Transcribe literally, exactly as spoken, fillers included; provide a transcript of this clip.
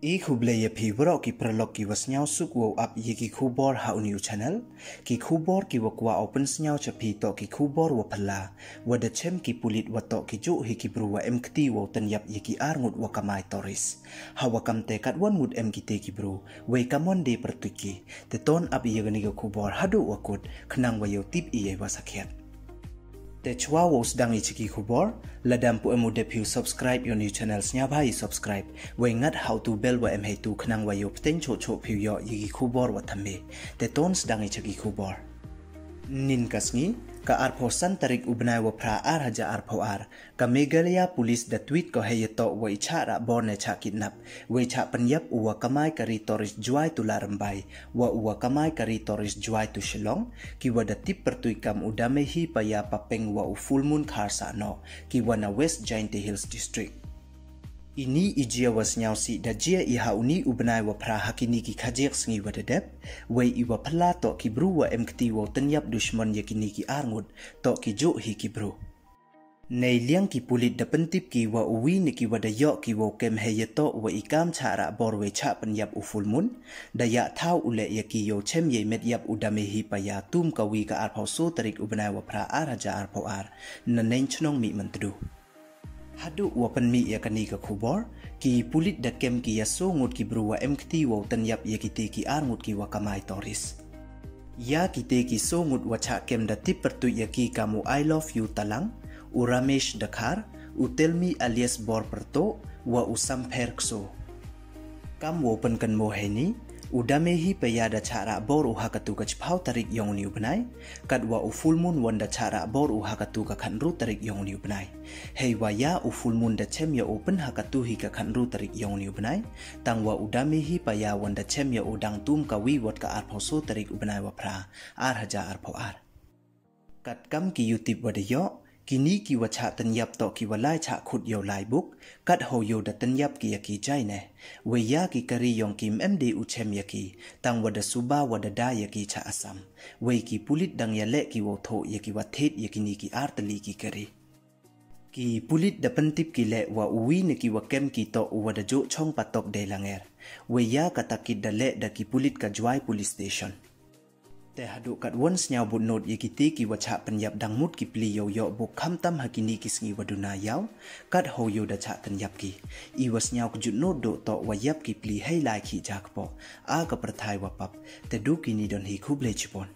I khublei ya phi waroh ki paralok ki wa sniawsuk wow ap ya ki khubor ha u ni u channel. Ki khubor ki wa kwah u pynsniaw cha phi toh ki khubor wa phylla, wa da chem ki pulit wa toh ki juh hi ki bru wa em kti wow tynyap ya ki ar ngut wa kamai tourist. Ha wa kam te katwon ngut em ki te ki bru, wei kamon de pyrtuit ki. Te ton ap ya kani ka khubor haduh wa kut, khnang wa yow tip i ya i wa sakhiat. Te chwa wow sdang i cha ki khubor, lada ym pu em u dep phi u subscribe ya u ni u channel, sniawbha i subscribe, wei ngat ha u tu u bell wa em heitu, khnang wa yow pteng choh choh phi u yoh ya ki khubor wa thymme. Te ton sdang i cha ki khubor. Nin ka sngi, ka arphaw san tarik u bnai wa phra ar hajar arphaw ar, ka Meghalaya Police da tweet ko hei ya toh wa i chah rah bor ne chah kidnap, wei chah pynyap u wa kamai ka ri tourist Jowai to Larrymbai, wa u wa kamai ka ri tourist Jowai to Shillong, ki wa da tip pyrtuit kam u Damehi Paya Papeng wa u Fullmoon Kharsahnoh, ki wa na West Jaintia Hills District. I ni i jia wa sniawsih da jia i ha u ni u bnai wa phra ha ki ni ki khajiak sngi wa da dep, wei i wa phylla toh ki bru wa em kti wow tynyap dushmon ya ki ni ki ar ngut, toh ki juh hi ki bru. Nei liang ki pulit da pyntip ki wa u wi na ki wa da yoh ki wow kem hei ya toh wa i kam chah rah bor wei chah pynyap u Fullmoon, da yah thaw u leh ya ki yow chem ya i met yap u Damehi Paya tum ka wi ka arphaw so tarik u bnai wa phra ar hajar arphaw ar, na neng chnong Mihmyntdu. Haduh wa pynmih ya kani ka khubor, ki pulit da kem ki ya so ngut ki bru wa em kti wow tynyap ya ki te ki ar ngut ki wa kamai tourist. Ya ki te ki so ngut wa chah kem da tip pyrtuit ya ki kam u I Love You Talang, u Ramesh Dkhar, u Telmi alias Bor Pyrtuh, wa u Sampher Kso. Kam wow pynkynmaw hei ni, u Damehi Paya da chah rah bor u ha katu ka chiphaw tarik yong u ni u bnai, kat wa u Fullmoon wan da chah rah bor u ha katu ka khatynru tarik yong u ni u bnai. Hei wa ya u Fullmoon da chem ya u pyn ha katu hi ka khatynru tarik yong u ni u bnai, tang wa u Damehi Paya wan da chem ya u dang tum ka wi wat ka arphaw so tarik u bnai wa phra, ar hajar arphaw ar. Kat kam ki yutip wa da yoh, ki ni ki wa chah tynyap toh ki wa lai chah khut yow lai buk, kat how yow da tynyap ki ya ki jai ne. Wei ya ki kari yong ki ym em de u chem ya ki, tang wa da suba wa da da ya ki cha Assam. Wei ki pulit dang ya leh ki wow thoh ya ki wa thied ya ki ni ki ar tylli ki kari. Ki pulit da pyntip ki leh wa u wi na ki wa kem ki toh u wa da juh chong patok de langer. Wei ya ka takit da leh da ki pulit ka Jowai Police Station. Te haduh katwon sniaw bud not ya ki te ki wa chah pynyap dang mut ki pli yow yoh buk khamtam ha ki ni ki sngi wa duna yaw, kat how yow da chah tynyap ki. I wa sniaw kjut not duh toh wa yap ki pli hei lai khih ja kpoh, a ka pyrthai wa pap. Te du ki ni don hi, khublei chibon.